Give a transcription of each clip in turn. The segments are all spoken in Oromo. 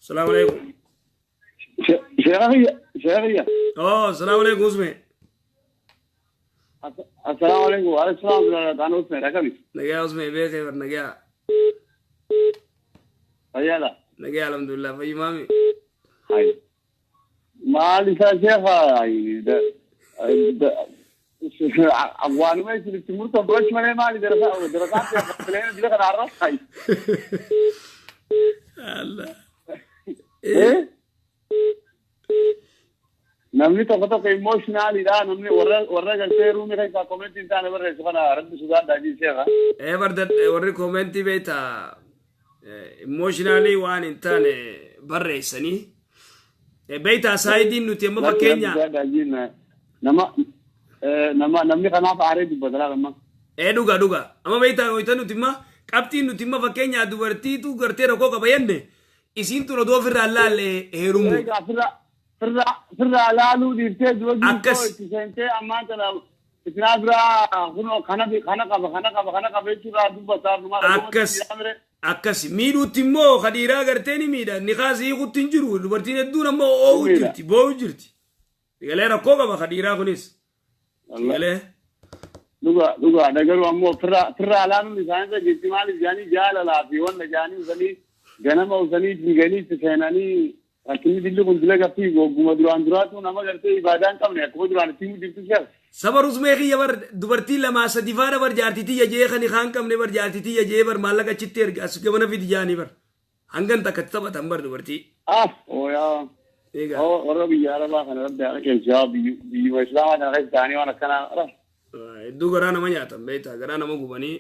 Salaamu alaikum. Sheekhiya. Oh, salaamu alaikum Usme. Assalaamu alaikum. Wa alaikum salaam. Kaan Usme rakami. Nagaa Usme beekee bar nagaa. Fayyaadha. Nagaa alhamdulillah fayyumaami. Hai. Maal isaa sheekha waanuma isinitti murtan fudhachu malee maali darasaan fileen bila kana har'a. Hai. Allah. Namni tokko tokko emotionalidha namni warra galtee ruumii keessaa commentii hin taane barreessu kana rabbi sodaadhaa jii sheekha. Ee barda warri commentii beektaa emotionally waan hin taane barreessanii. Beektaa saayidiin nuti amma fakkeenya. Nama nama namni kanaaf aaree dubbata laala amma. Ee dhuga dhuga amma beektaa wayita nuti imma qabxiin nuti imma fakkeenyaa dubartiitu gartee rakkoo qaba jenne isiin tun odoo ofirraa laalle heerumu. Egaa firraa laaluu dhiiftee dura Akkas. itti seentee ammaan kana isinaa biraa kunoo kana kana qaba kana qaba kana qaba jechuurraa dubbataa Akkas. Akkas miidhuutti immoo ka dhiiraa gartee ni miidha ni kaasii hiikutti hin jiru dubartiin hedduun ammoo oo'uu Miidha. jirti boo'uu jirti. Galee rakkoo qaba ka dhiiraa kunis. Galee. Dhuga dhugaadha garuu ammoo firraa laaluun isaanirra jirti maaliif jaanii jaalalaa fi wanta jaanii usanii ganama usanii fiiganii itti seenanii rakkinni dilli kun dila gaffii gogguma duraan duraatu nama gartee ibaadaa hin qabne akkuma duraan itti himu jirtu sheekh. Saba rusmee kiyya bar dubartii lamaa sadi faana bar jaartii tiyya jee kan kaan qabne bar jaartii tiyya jee bar maallaqa achitti erga as gamana fidi jaanii bar hangan takka itti taphatan bar dubartii. Ah, ooyaa. Egaa. Warra biyya Arabaa kana rabbi haala keessa biyyuma Islaamaa kana keessa ta'anii waan akkanaa. Hedduu garaa nama nyaatan beektaa garaa nama gubanii.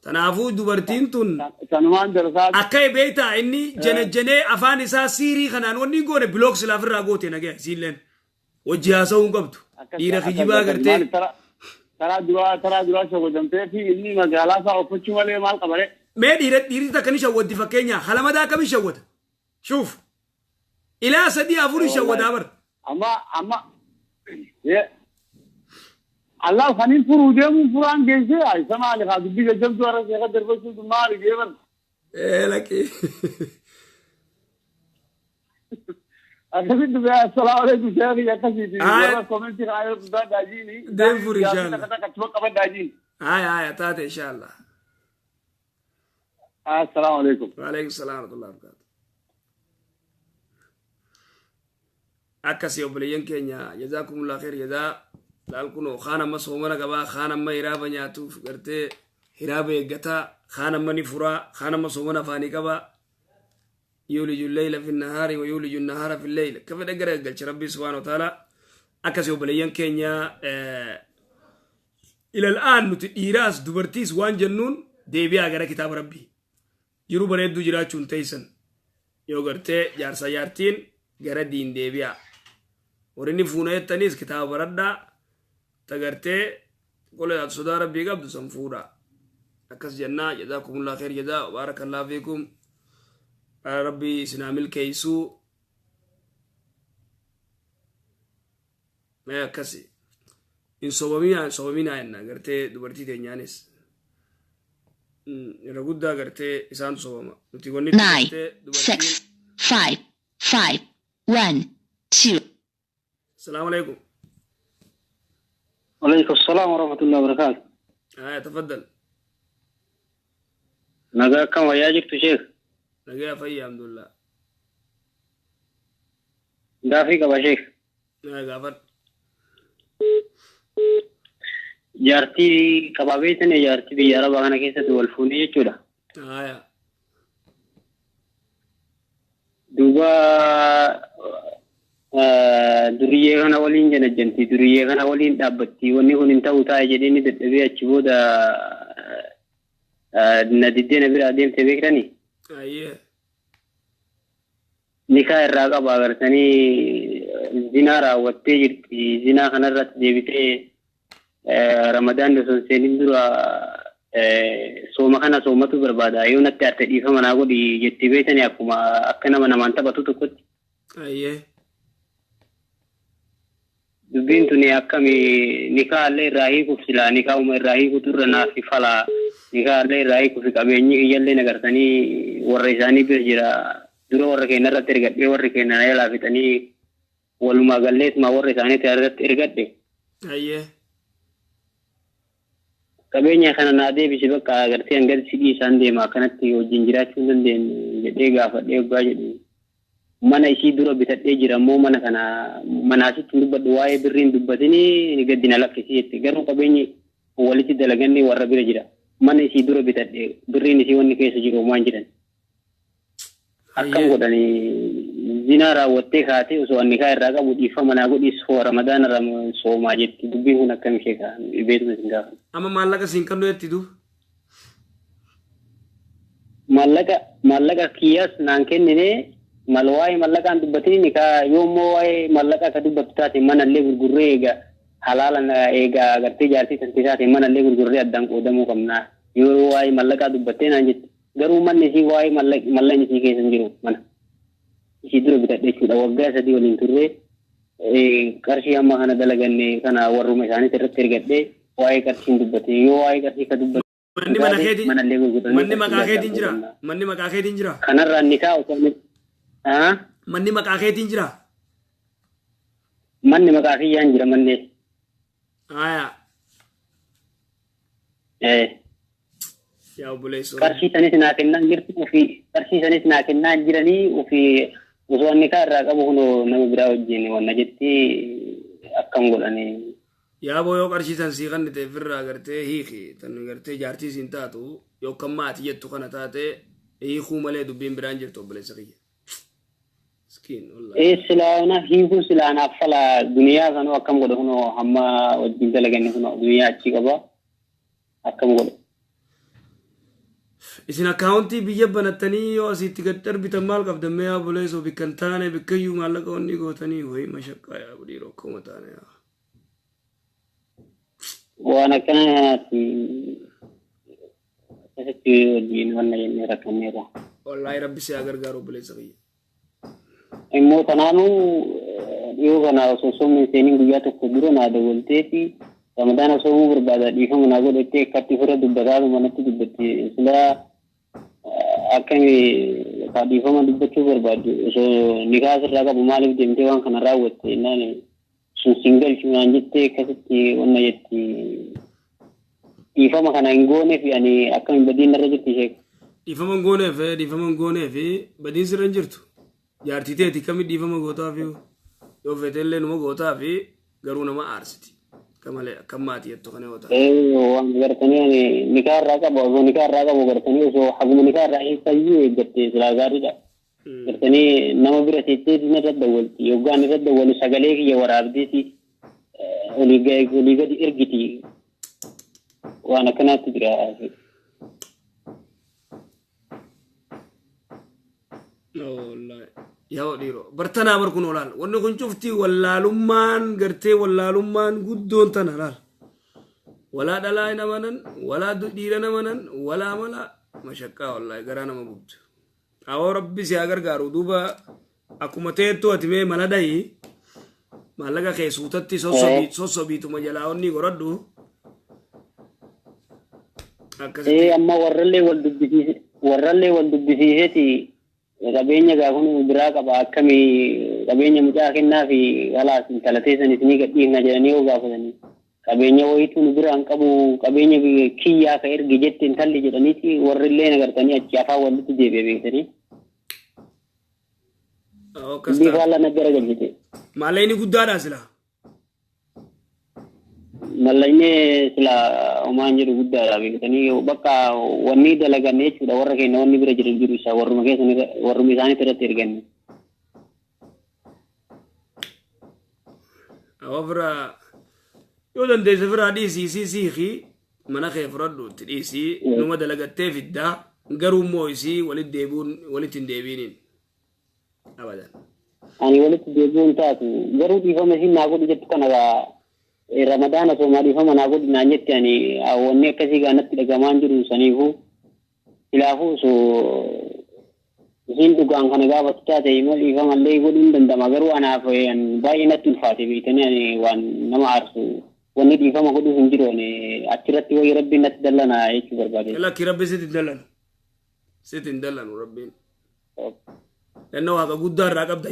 Tanaafuu dubartiin tun Sanumaan darasaa akka beektaa inni janajjanee afaan isaa siirii kanaan wanni hin goone block silaaf irraa goote nagaya isiilleen wajji haasa'uu hin qabdu. Dhiira kijibaa gartee. Taraa duraa shawwadamtee fi inni magaalaa isaa uffachuu malee maal qabare. Mee dhiira dhiirri takka ni shawwaddi fakkeenyaa halamadaa akkamii shawwata? Shuuf. Ilaa sadii afurii shawwadaa bar. Amma Allah kanin furuu deemuun furaan geessee isa maali haa dubbii jajjabduu har'a seeqa darbachuutu maali geeban. Ee lakkii. Akkasitti bee assalaamu alaikum sheekhi akkasiiti Haa. warra commentii kana yoo guddaa daajiini. Deem furi inshallah. Takka achuma qaban daajiini. Haya haya taate inshallah. Assalaamu alaikum. Waalaikum salaam warahmatullahi wabarakatuh. Akkasii obboleeyyan keenya jazaakumullah khair jazaa laal kunoo kaan amma soomana qabaa kaan amma hiraaba nyaatuuf gartee hiraaba eeggataa kaan amma ni furaa kaan amma soomana afaanii qabaa yuuliju leyla fi nahaari wa yuuliju nahaara fi leyl akka fedhe gara galcha rabbii subhaana wa ta'ala akkasii obboleeyyan keenya ilal aan nuti dhiiraas dubartiis waan jennuun deebi'aa gara kitaaba rabbii jiruu bareedduu jiraachuun teessan yoo gartee jaarsa jaartiin gara diin deebi'aa warri inni fuuna jettaniis kitaaba baradhaa tagartee qola sodaa rabbii qabdu san fuudhaa akkas jennaa jazaakumullah khair jazaa baarakallahu fiikum rabbii isinaa milkeessuu mee akkasi hin sobaminaa hin sobaminaa jenna gartee dubartii teenyaanis irra guddaa gartee isaantu sobama nuti wanni 9, gartee dubartiin 6, 5, 5, 1, 2. Salaamu alaikum. وعليكم السلام ورحمة الله وبركاته. Haya tafaddal. Nagaa akkam wayyaa jirtu sheek? Nagaa fayya alhamdulillah. Gaafii qaba sheek. Naa gaafadhu. Jaartii qabaa beektanii jaartii biyya Arabaa kana keessatti wal fuunee jechuudha. Haya. Duuba duriyyee kana waliin janajjanti duriyyee kana waliin dhaabbatti wanni kun hin ta'u taa'e jedhee ni dadhabee achi booda na diddee na bira adeemte beektanii. Ayyee. Nikaa irraa qaba agartanii zinaa raawwattee jirti. Zinaa kanarratti deebitee Ramadaan osoo hin seenin dura sooma kana soomatu barbaada. Yoo natti arte dhiifama naa godhi jettee beektanii akkuma akka nama namaan taphatu tokkotti. Ayyee. Dubbiin tuni akkami nikaa illee irraa hiikuuf silaa nikaa'uma irraa hiikutu irra naaf fala. Nikaa illee irraa hiikuuf qabeenyi kiyyallee nagartanii warra isaanii bira jira. Dura warra keenya irratti ergadhee warri keenya na jalaa fixanii walumaa galleetuma warra isaaniitti irratti ergadhe. Ayyee. Qabeenya kana naa deebisi bakka agartee hanga sidhii isaan deema akkanatti wajjin jiraachuu hin dandeenyu jedhee gaafadhee waggaa jedhu. Mana isii dura bitadhee jira immoo mana kana manaasitti hin dubbadhu waa'ee birrii hin dubbatinii gadi na lakkisii jette garuu qabeenyi walitti dalaganne warra bira jira. Mana isii dura bitadhe birriin isii wanni keessa jiru homaa hin jiran. Akkam godhanii zinaa raawwattee kaatee osoo anni kaa irraa qabu dhiifama naa godhi soo ramadaana soomaa jetti dubbiin kun akkam ishee kaa beekuma isin gaafa. Amma maallaqa siin kannuu jetti duuba. Maallaqa kiyyaas naan kennine mal waa'ee mallaqaan dubbatiin kaa yoo immoo waa'ee mallaqa ka dubbattu taate manallee gurgurree eega halaala eega agartee jaartii tanti taate manallee gurgurree addaan qoodamuu qabna yoo waa'ee mallaqaa dubbattee naan jetti garuu manni isii waa'ee mallaqni isii keessa hin jiru mana isii dura bitadhe jechuudha waggaa 3 waliin turre qarshii amma kana dalaganne kana warruma isaaniitti irratti ergadhe waa'ee qarshii hin dubbatin yoo waa'ee qarshii ka dubbatu Manni mana keetiin manallee gurguranii manni maqaa keetiin jira. Manni maqaa keetiin jira. Kanarraa ni kaa'u Manni maqaa keetiin jira. Manni maqaa kiyyaan jira manni. Aayaa. Yaa obboleessoo. Qarshii sanis naa kennaan jirtu ofii qarshii sanis naa kennaan jiranii ofii osoo anni kaa irraa qabu kunoo nama biraa wajjin wanna jetti akkam godhanii. Yaa boo yoo qarshii san sii kannite ofirraa gartee hiiki tan gartee jaartii siin taatu yookaan maatii jettu kana taate hiikuu malee dubbiin biraan jirtu obboleessa kiyya. Miskiin wallaahi. Silaana hiikuu silaanaaf fala duniyaa sanuu akkam godhe kunoo hamma wajjin dalaganne kunoo duniyaa achi qaba akkam godhe. Isin akkaawuntii biyya banattanii yoo asitti gad darbitan maal qabdan mee yaa obboleessoo bikka hin taane bikkayyuu maallaqa wanni gootanii wayii mashaqqaa yaa dhiiroo akkuma taane yaa. Waan akkana kanaatti akkasitti wajjin wanna jennee rakkanneerra. Wallaahi rabbi si haa gargaaru obboleessa kiyya. Immoo kanaanuu dhiyoo kana osoo soomni hin seeniin guyyaa tokko dura naa dawwalteeti ramadaana soomuu barbaada dhiifama naa godhattee akkatti ofirra dubbataa manatti dubbatti silaa akkami ka dhiifama dubbachuu barbaaddu osoo nikaa sirraa qabu maaliif deemtee waan kana raawwatte jennaan sun siin galchu naan jettee akkasitti wanna jetti dhiifama kana hin gooneef ani akkami badiin narra jirti ishee. Dhiifama hin gooneef dhiifama hin gooneef badiin sirra hin jirtu. Jaartii teeti kami dhiifama gootaa fi yoo feete illee numa gootaa fi garuu nama aarsiti. Akka malee akka maatii jettu kana yoo taate. Waan gartanii ani nikaa irraa qabu osoo nikaa irraa qabu gartanii osoo haguma nikaa irraa hiikayyuu eeggatte silaa gaariidha. Gartanii nama bira teettee irra dawwalti yookaan irra dawwalu sagalee kiyya waraabdeeti olii gadi ergiti waan akkanaatti jira. Yaa dhiiroo bartanaa bar kun olaal wanni kun cufti wallaalummaan gartee wallaalummaan guddoon tana laal walaa dhalaa hin amanan walaa dhiira namanan walaa mala mashaqqaa wallaahi garaa nama gubdu. Awoo rabbi si haa gargaaru duuba akkuma teettu ati mee mala dhahi maallaqa kee suutatti sossobiituma jalaa onni godhadhu. Akkasitti. Amma warrallee wal dubbisiiseeti qabeenya gaafuma biraa qaba akkamii qabeenya mucaa kennaa fi halaas intala teessan isinii gadhiifna jedhanii yoo gaafatanii qabeenya wayituu nu biraan qabu qabeenya kiyyaa ka ergi jette intalli jedhaniiti warrillee nagartanii achi afaan walitti deebi'e beektanii. Dubbii faallaa na gara galchite. Maallaqni guddaadha silaa. Mallaqni silaa homaan jedhu guddaadha beektanii bakka wanni dalaganne jechuudha warra keenya wanni bira jiru jiru isaa warruma keessa warruma isaaniitti irratti erganne. Awwa biraa yoo dandeesse biraa dhiisii isii siikii mana kee fudhadhu itti dhiisii numa dalagattee fiddaa garuu immoo isii walitti deebi'uun walitti hin deebiiniin. Abadan. Ani walitti deebi'uun taatu garuu dhiifama isiin naa godhu jettu kana ramadaana soomaa dhiifama naa godhu naan jette ani wanni akkasii gaanatti dhagamaan jiru saniifuu silaafuu osoo isiin dhugaan kana gaafatu taate immoo dhiifama illee godhuu hin danda'ama garuu anaaf baay'ee natti ulfaate beektanii ani waan nama aarsu wanni dhiifama godhuuf hin jiru ani achirratti wayii rabbiin natti dallana jechuu barbaade. Lakki rabbi sitti hin dallanu. Sitti hin dallanu rabbiin. Lannoo haqa guddaa irraa qabda.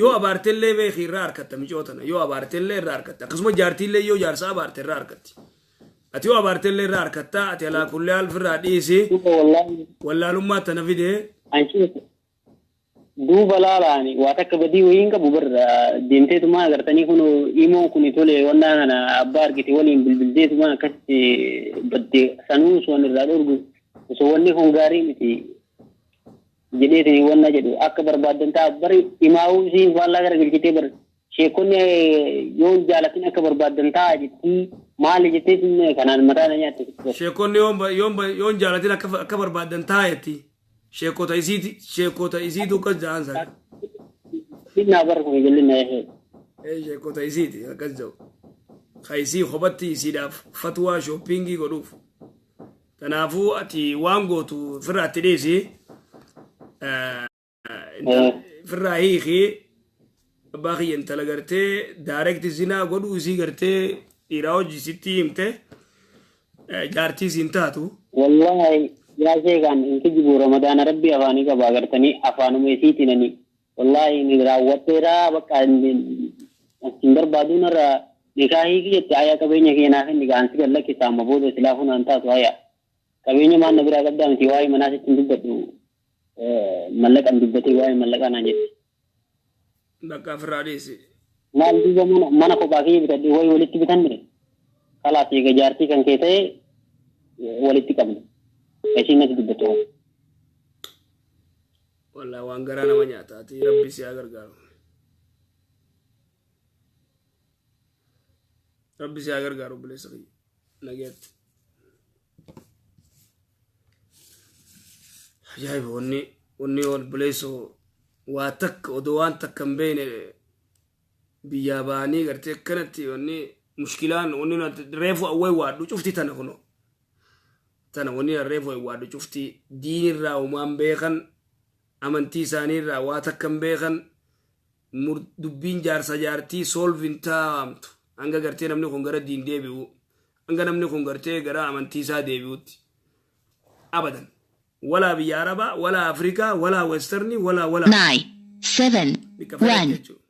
Yoo abaartellee beeki irraa harkatta micoo tana. Yoo abaartellee irraa harkatta. Akkasuma jaartiillee yoo jaarsa abaarte irraa harkatti. Ati yoo abaartellee irraa harkatta, ati alaa kullee alfirraa dhiisi. Duuba wallaahi Wallaalummaa tana fide. Anci duuba laalaani waa takka badii wayii hin qabu barra deemteetuma agartanii kun imoon kun tole wannaa kana abbaa argite waliin bilbilteetuma akkasitti badde sanuu sun irraa dhorgu osoo wanni kun gaarii miti jedheetini wanna jedhu akka barbaaddan ta'a bari imaa'uu isiin faallaa gara galchitee bar sheekonni yoo hin jaalatin akka barbaaddan ta'a jettii maali jettee kanaan mataa na nyaatte. Sheekonni yoon jaalatin akka barbaadan taayetti. Sheekota isiiti, sheekota isiitu akkas ja'an sana. Innaa bara kun ijoolleen na yahee. Ee, sheekota isiiti akkas jedhu. Ka isii kophatti isiidhaaf fatwaa shopping godhuuf. Kanaafuu ati waan gootu firraatti dhiisi. Firraa hiikii, abbaa kiyya intala gartee direct zinaa godhuu isii gartee dhiiraa hojii sitti himte jaartii siin taatu. Wallahi yaa sheekaan hin kijibu, Ramadaana rabbii afaanii qaba agartanii afaanuma isiitiin ani wallahi ni raawwadheeraa bakka hin barbaadu narra nikaa hiiki jette. Ayaa qabeenya kee naaf inni gaansi gad lakkisa amma booda silaafuu naan taatu. Ayaa qabeenya maan na biraa qabdaa miti, waa'ee manaa sitti hin dubbadhu, mallaqan dubbatee waa'ee mallaqaa naan jette. Bakka ofirraa dhiisi. Maal duuba mana kophaa kiyya bitadhe wayi walitti bitanne kalaas eega jaartii kan kee ta'e walitti qabna. Isiin natti dubbattu. Wallahi waan garaa nama nyaata. Ati rabbi si haa gargaaru. Rabbi si haa gargaaru, obboleessa kiyya. Nageetti. Ajaa'iba, wanni obboleessoo waa takka odoo waan takka hin beekne biyyaa ba'anii gartee akkanatti wanni mushkilaan wanni reefu awwee waadhu cufti tana kunoo. Tana wanni reefu waadhu cufti diinirraa uumaan beekan, amantii isaaniirraa waa takka hin beekan, dubbiin jaarsa jaartii solve hin taa'amtu hanga gartee namni kun gara diin deebi'u, hanga namni kun gartee gara amantii isaa deebi'utti abadan, walaa biyya Arabaa, walaa Afrikaa, walaa Western, walaa 9, 7, bikka fedhetti 1, jechuudha.